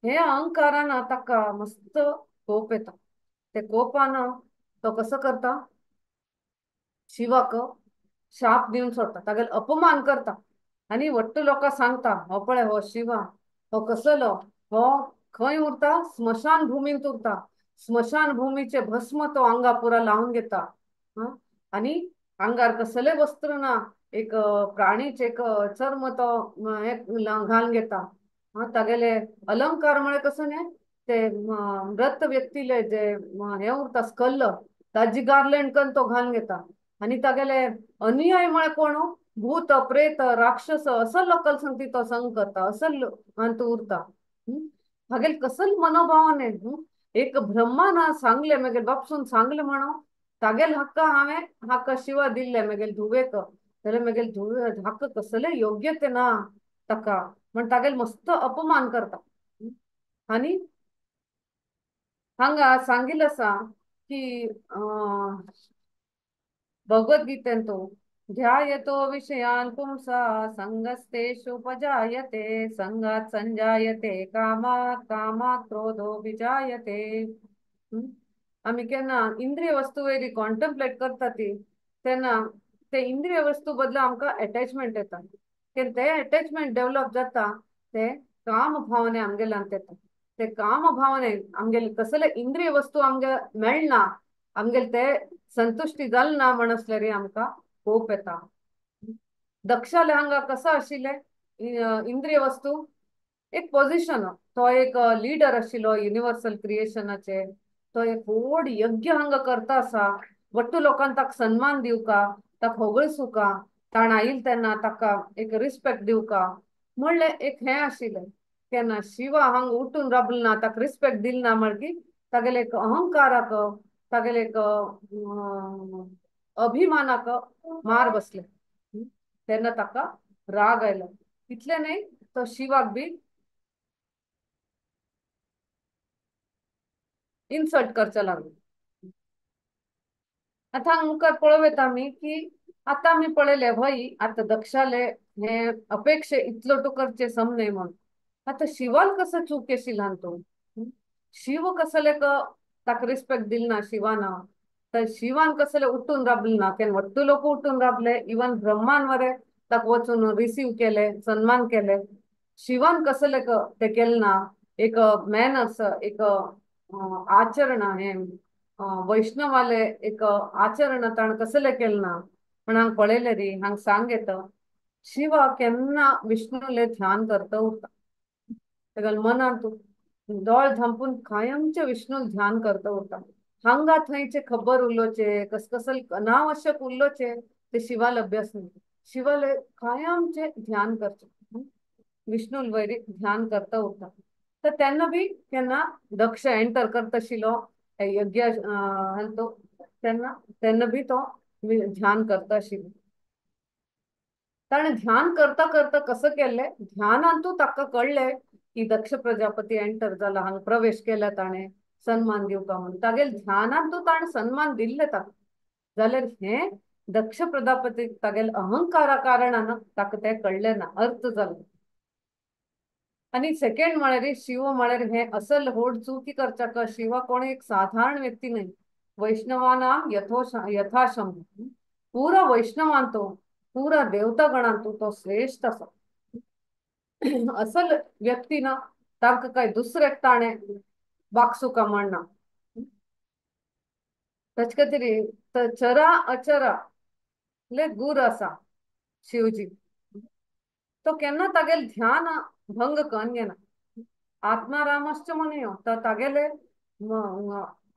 हे अहंकारान ताका मस्त कोप येता. ते कोपान तो कसो करता शिवाक शाप दिवन सोडटा, तागेलो अपमान करता आनी वट्ट लोकांक सांगता हो पळय हो शिवा हो कसलो हो खंय उरता स्मशान भुमींत उरता. स्मशान भुमीचे भस्म तो आंगा पुरा लावन घेता आनी आंगार कसले वस्त्र ना एक प्राणीचे एक चर्म तो घालून घेता. तागेले अलंकार म्हळ्यार कसो न्ही ते मृत व्यक्तीले जे हें उरता स्कल्ल ताजी गार्लँड करून तो घालून घेता. आनी तागेले अनुयायी म्हळ्यार कोण भूत प्रेत राक्षस असो लोकां संगती तो संग करता असल हातूंत उरता. हागेल कसल मनोभावाने एक ब्रह्मान सांगले मेगेल बापसून सांगले म्हणून तागेल हक्का हांवें हाका शिवा दिल्ले मेगेल धुवेक जाल्यार मेगेल धुवे हाका कसले योग्यते ना ताका म्हण तागेल मस्त अपमान करता. आनी हांगा सांगिल्लें आसा की भगवद्गीतेंतु ध्यायतो विषयान् पुंसा संगस्तेषुपजायते संगात् संजायते कामात् कामात् क्रोधो विजायते. आमी केन्ना इंद्रिय वस्तू वयरी कॉन्टम्प्लेट करता ती तेन्ना ते इंद्रिय वस्तू बदला आमकां एटॅचमेंट येता. केन्ना ते एटॅचमेंट डेवलप जाता ते काम भावने आमगेल्यान येता. ते काम भावने आमगेले कसले इंद्रिय वस्तू आमगे मेळना आमगेले ते संतुश्टी जाल ना म्हण आसल्यार आमकां कोप येता. दक्षाले हांगा कसो आशिल्लें इंद्रिय वस्तू एक पोजिशन तो एक लिडर आशिल्लो युनिवर्सल क्रिएशनाचे तो एक व्हड यज्ञ हांगा करता आसा वट्टू लोकांक ताका सन्मान दिवका ताका होगळसुका ताण आयल तेन्ना ताका एक रिस्पेक्ट दिवका म्हणलें एक हें आशिल्लें. केन्ना शिवा हांगा उठून राबलो ना ताका रिस्पेक्ट दिल ना म्हणकी तागेले एक अहंकाराक तागेले एक अभिमानाक मार बसले तेन्ना ताका राग आयलो. इतलें न्हय तो शिवाक बी इन्सल्ट करचो लागलो. आतां हांगा मुखार पळोवं येता आमी की आतां आमी पळयलें हय आतां दक्षाले हे अपेक्षे इतलो टू करचें सम न्हय म्हणून. आतां शिवान कसो चूक आशिल्ल्यान तो शिव कसले ताका रिस्पेक्ट दिल ना शिवान तर शिवान कसले उठून राबले ना केन्ना वट्टू लोक उठून राबले इवन ब्रह्मान वरे ताका वचून रिसीव केले सन्मान केले. शिवान कसले ते केलें ना एक मॅनर्स एक आचरण हें वैष्णवाले एक आचरण ताणें कसलें केलें ना पण हांगा पळयलें री हांगा सांग येता शिवा केन्ना विष्णुले ध्यान करता उरता तागेल्या मनांत दोळ धांपून कायमचे विष्णू ध्यान करता उरता. हांगा थंयचे खबर उलोवचे कसकसल अनावश्यक उलोवचे ते शिवाल अभ्यास न्ही. शिवाले कायमचे ध्यान करचे विष्णू वयर ध्यान करता उरता. तर तेन्ना बी केन्ना दक्ष एंटर करता आशिल्लो यज्ञ तो तेन्ना तेन्ना बी तो ध्यान करता आशिल्लो. ताणें ध्यान करता करता कसो केल्लें ध्यानांतू ताका कळ्ळें की दक्ष प्रजापती एंटर जाला हांगा प्रवेश केला ताणें सन्मान दिवका म्हणून तागेल ध्यानांतू ताणें सन्मान दिल्लें ताका. जाल्यार हें दक्ष प्रजापती तागेल अहंकारा कारणान ताका तें कळ्ळें ना अर्थ जालो. आनी सेकेंड म्हळ्यार शिव म्हळ्यार हें असल व्हड चुकी करच्याक शिवा कोण एक साधारण व्यक्ती न्हय. वैष्णवानां यथाशंभू पुरा वैष्णवांतो पुरा देवतागणांतो तो श्रेष्ठ आसा. असल व्यक्ती ना तांकां काय दुसऱ्याक ताणें बागसुका म्हणना. ताचे खातीर चरा अचरा ले गुर आसा शिवजी. तो केन्ना तागेले ध्यान भंग करून घेना. आत्मारामश्च म्हणयो तो तागेले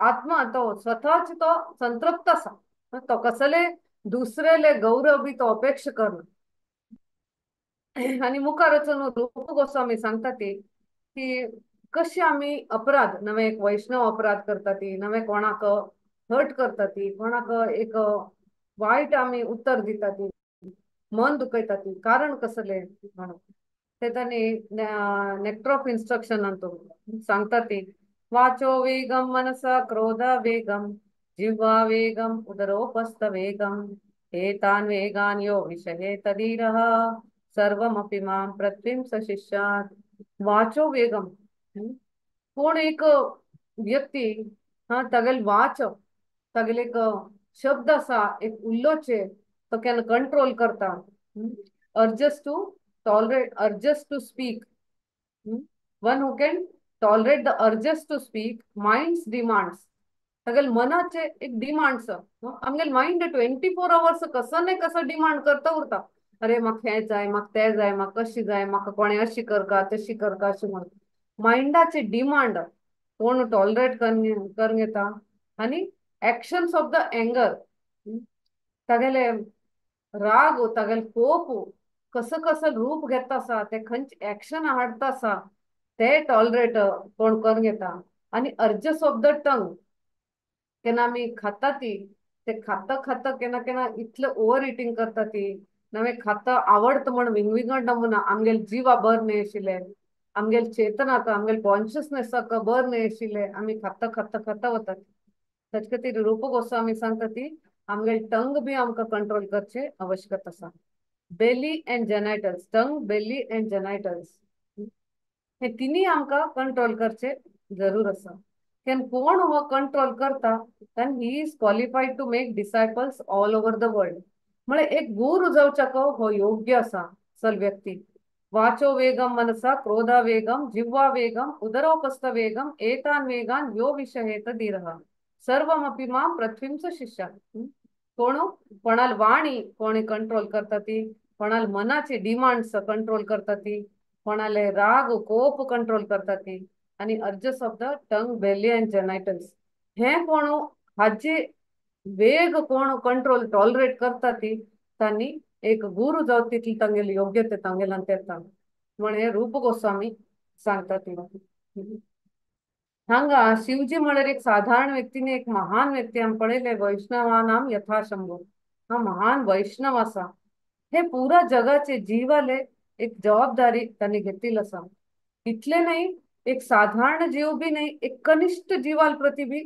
आत्मा तो स्वतःच तो संतृप्त आसा. तो कसले दुसरेले गौरव बी तो अपेक्षा करना. आनी मुखार वचून रूप गोस्वामी सांगता ती की कशी आमी अपराध नवे एक वैष्णव अपराध करता ती, नवे कोणाक हर्ट करता ती, कोणाक एक वायट आमी उत्तर दिता ती, मन दुखयता ती, कारण कसले म्हणून ते तांणी नेक्टर ऑफ इन्स्ट्रक्शनांतू सांगता ती वाचो वेगम मनसा क्रोध वेगम जिह्वा वेगम उदरोपस्थ वेगम एतान वेगान यो विषये तदीरः सर्वमपि मां पृथ्वीं सशिष्यात्. वाचो वेगम कोण एक व्यक्ती हा तागेले वाच तागेले एक शब्द आसा एक उल्लोचे तो केन्ना कंट्रोल करता. Urges to tolerate, urges to speak, one who can tolerate the urges to speak, mind's demands. तागेले मनाचे एक डिमांड्स. आमगेले मायंड 24 आवर्स कसो न्ही कसो डिमांड करता उरता. अरे म्हाका हें जाय, म्हाका तें जाय, म्हाका कशी जाय, म्हाका कोणें अशी करका तशी करका अशी म्हणून मायंडाचे डिमांड कोण टॉलरेट करून घेता. आनी एक्शन्स ऑफ the anger तागेले राग तागेले कोप कसो कसो रूप घेता आसा ते खंयचे एक्शन हाडटा आसा ते टॉलरेट कोण करून घेता. आनी अर्जस ऑफ the टंग केन्ना आमी खाता ती ते खाता खाता केन्ना केन्ना इतले ओवर इटींग करता ती, नवे खाता आवडत म्हण विंगविंगड नमुना आमगेले जिवा बर न्हय आशिल्ले, आमगेले चेतनाक आमगेले कॉन्शियसनेसाक बर न्हय आशिल्ले आमी खाता खाता खाता वतात. ताचे खातीर रूप गोस्वामी सांगता ती आमगेले टंग बी आमकां कंट्रोल करचे आवश्यकता आसा. Belly and genitals, tongue belly and genitals हे तिनूय आमकां कंट्रोल करचे जरूर आसा. केन्ना कोण हो कंट्रोल करता then he is qualified to make disciples all over the world. म्हळ्यार एक गुरू जावच्याक हो योग्य आसा सल व्यक्ती. वाचो वेगम मनसा क्रोधा वेगम जिह्वा वेगम उदरोपस्थ वेगम एतान वेगान यो विषयेत धीरः सर्वमपि मां पृथ्वीं स शिष्य. कोण कोणाल वाणी कोणी कंट्रोल करता ती, कोणाल मनाची डिमांड्स कंट्रोल करता ती, कोणाले राग कोप कंट्रोल करता ती. आनी urges of the tongue belly and genitals हे कोण हाजे वेग कोण कंट्रोल टॉलरेट करता ती तांणी एक गुरू जावं तितली तांगेली योग्यते तांगेल्यान येता म्हण हे रूप गोस्वामी सांगता ती. हांगा शिवजी म्हळ्यार एक साधारण व्यक्तीने एक महान व्यक्ती आमी पळयले वैष्णवानाम यथाशंभू हा महान वैष्णव आसा. हे पुरा जगाचे जीवाले एक जबाबदारी तांणी घेतलेली आसा. इतले न्हय एक साधारण जीव बी न्हय एक कनिष्ठ जीवाल प्रती बी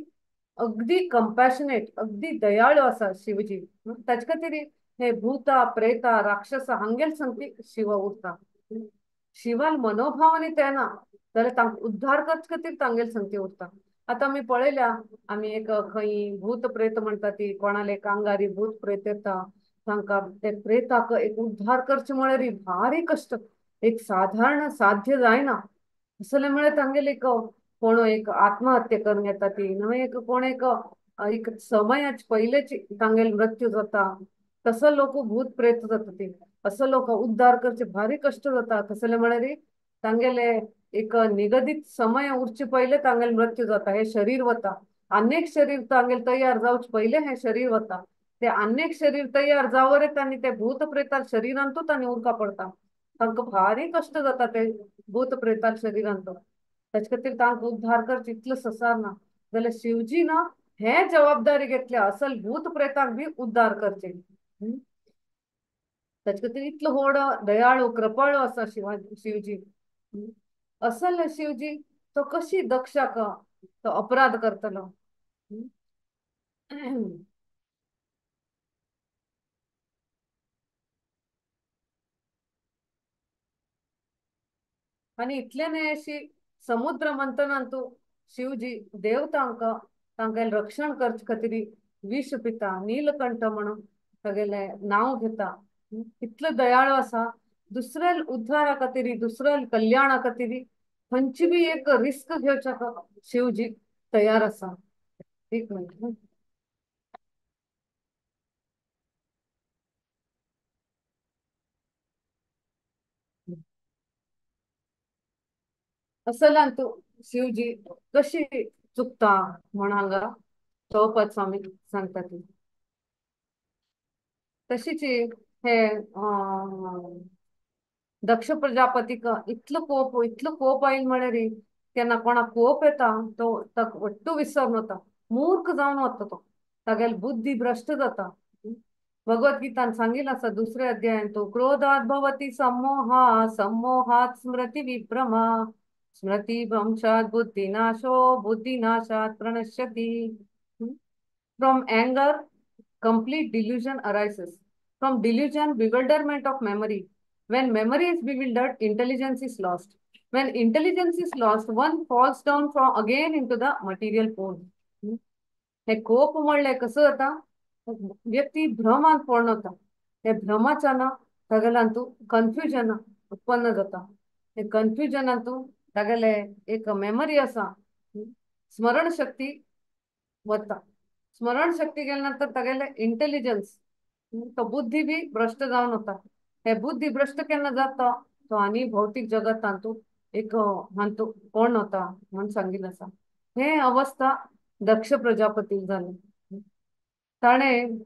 अगदी कंपॅशनेट अगदी दयाळू आसा शिवजी. ताचे खातीर हे भूता प्रेता राक्षसा हांगेल संगती शिव उरता. शिवाल मनोभावानी तेना जाल्यार तांकां उद्धार करचे खातीर तांगेल संगती उरता. आतां आमी पळयल्या आमी एक खंय भूत प्रेत म्हणटा ती कोणाले कांगारी भूत प्रेत येता तांकां ते प्रेताक एक उद्धार करचे म्हळ्यार भारी कश्ट एक साधारण साध्य जायना. असले म्हळ्यार तांगेले एक कोण एक आत्महत्या करून घेता ती न्हय एक कोण एक एक समयाच पयलेच तांगेले मृत्यू जाता तसो लोक भूत प्रेत जाता ती. असो लोक उद्धार करचे भारी कश्ट जाता. कसले म्हळ्यार तांगेले एक निगदीत समय उरचे पयले तांगेले मृत्यू जाता. हे शरीर वता अनेक शरीर तांगेले तयार जावचे पयले हे शरीर वता. ते अनेक शरीर तयार जावरेत आनी ते भूत प्रेताल शरीरांतूच आनी उरका पडटा. तांकां भारी कश्ट जाता ते भूत प्रेताल शरीरांत. ताचे खातीर तांकां उद्धार करचे इतलो ससार ना. जाल्यार शिवजी ना हे जबाबदारी घेतल्या असल भूत प्रेताक बी उद्धार करचे. ताचे खातीर इतलो व्हड दयाळू कृपाळू आसा शिवजी. असल शिवजी तो कशी दक्षाक तो अपराध करतलो. आनी इतले न्हय अशी समुद्र मंथनांतू शिवजी देवतांक तांकां रक्षण करचे खातीर विष पिता नीलकंठ म्हणून तागेले नांव घेता. इतलो दयाळू आसा दुसऱ्या उद्धारा खातीर दुसऱ्या कल्याणा खातीर खंयची बी एक रिस्क घेवच्याक शिवजी तयार आसा. एक मिनट. असलान तूं शिवजी कशी चुकता म्हण हांगा प्रभुपाद स्वामी सांगता ती. तशीच हे दक्ष प्रजापतीक इतलो कोप, इतलो कोप आयल म्हळ्यार केन्ना कोणाक कोप येता तो ताका वट्टू विसरून वता, मूर्ख जावन वता तो, तागेली बुद्धी भ्रश्ट जाता. भगवद्गीतान सांगिल्लें आसा दुसऱ्या अध्यायान, तो क्रोधात भवती सम्मोहा सम्मोहात स्मृती विभ्रमा स्मृती भ्रंशात बुद्धिनाशो बुद्धिनाशात प्रणश्यति. From anger complete delusion arises. From delusion bewilderment of memory. When memory is bewildered, intelligence is lost. When intelligence is lost, one falls down from again into the material pole. हे कोप म्हणले कसं जाता, व्यक्ती भ्रमान पडून वता. हे भ्रमाच्यान तागेल्यान तूं कन्फ्युजन उत्पन्न जाता. हे कन्फ्युजनान तूं तागेले एक मेमरी आसा, स्मरण शक्ती वता. स्मरण शक्ती गेल्या नंतर तागेले इंटेलिजन्स, तो बुद्धी बी भ्रश्ट जावन वता. हे बुद्धी भ्रश्ट केन्ना जाता तो आनी भौतीक जगतांतू एक हांतू कोण वता म्हूण सांगिल्लें आसा. हे अवस्था दक्ष प्रजापती जाली. ताणें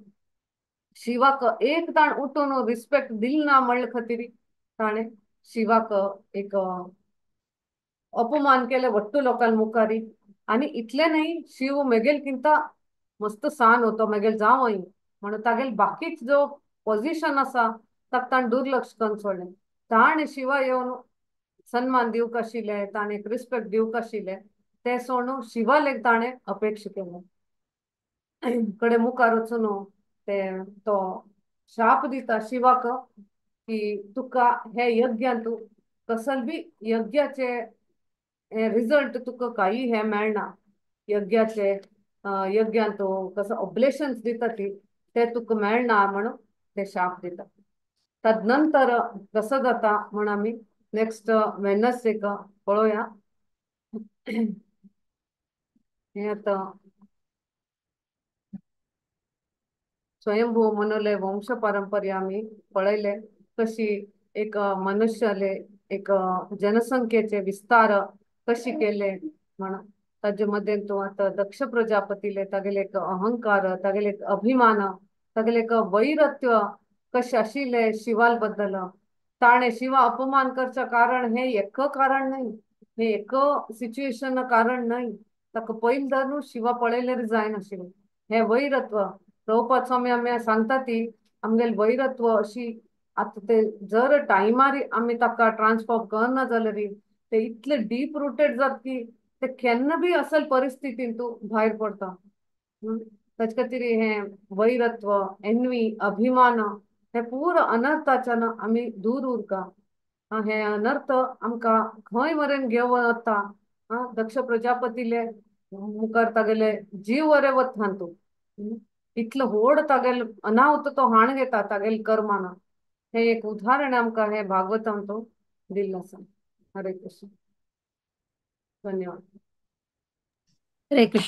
शिवाक एक ताण उठून रिस्पेक्ट दिल ना म्हणले खातीर ताणें शिवाक एक अपमान केले वट्टू लोकां मुखारी. आनी इतलें न्हय, शिव मेगेल किंता मस्त सान होतो, मेगेल जावं म्हणून तागेल बाकीच जो पोजिशन आसा ताका ताणें दुर्लक्ष करून सोडलें. ताणें शिवा येवन सन्मान दिवंक आशिल्लें, ताणें एक रिस्पेक्ट दिवंक आशिल्लें, तें सोडून शिवालेक ताणें अपेक्षा केलें. कडे मुखार वचून ते तो शाप दिता शिवाक की तुका हे यज्ञान तूं कसल बी यज्ञाचे रिजल्ट तुका काही हे मेळना, यज्ञाचे यज्ञान तूं कसो ऑब्लेशन्स दिता ती ते तुका मेळना म्हणून ते शाप दिता. तदनंतर कसं जाता म्हण आमी नेक्स्ट वेनसडेक पळोवया. हे आतां स्वयंभू मनोले वंश परंपरा आमी पळयले कशी एक मनुष्याले एक जनसंख्येचे विस्तार कशी केले म्हण. ताजे मदें तूं आतां दक्ष प्रजापतीले तागेले एक अहंकार, तागेले एक अभिमान, तागेले एक वैरत्व कशें आशिल्लें शिवाल बद्दल. ताणें शिवा अपमान करचें कारण हें एक कारण न्हय, हें एक सिच्युएशन कारण न्हय. ताका पयलीं धरून शिवा पळयल्यार जायनाशिल्लें हें वैरत्व. प्रभुपाद स्वामी आमी सांगता ती आमगेलें वैरत्व अशी आतां ते जर टायमार आमी ताका ट्रान्सफॉर्म करना जाल्यार ते इतले डीप रुटेड जाता की ते केन्ना बी असल परिस्थितीन तूं भायर पडता. ताचे खातीर हें वैरत्व, एनवी, अभिमान हे पूर अनर्थाच्यान आमी दूर उरका. हे अनर्थ आमकां खंय मेरेन घेवन वता, दक्ष प्रजापतीले मुखार तागेले जीव वरे वता तूं, इतलो व्हड तागेल अनाहत तो हाण घेता तागेल कर्मान. हे एक उदाहरण आमकां हे भागवतान तो दिल्लें आसा. हरे कृष्ण, धन्यवाद. हरे कृष्ण.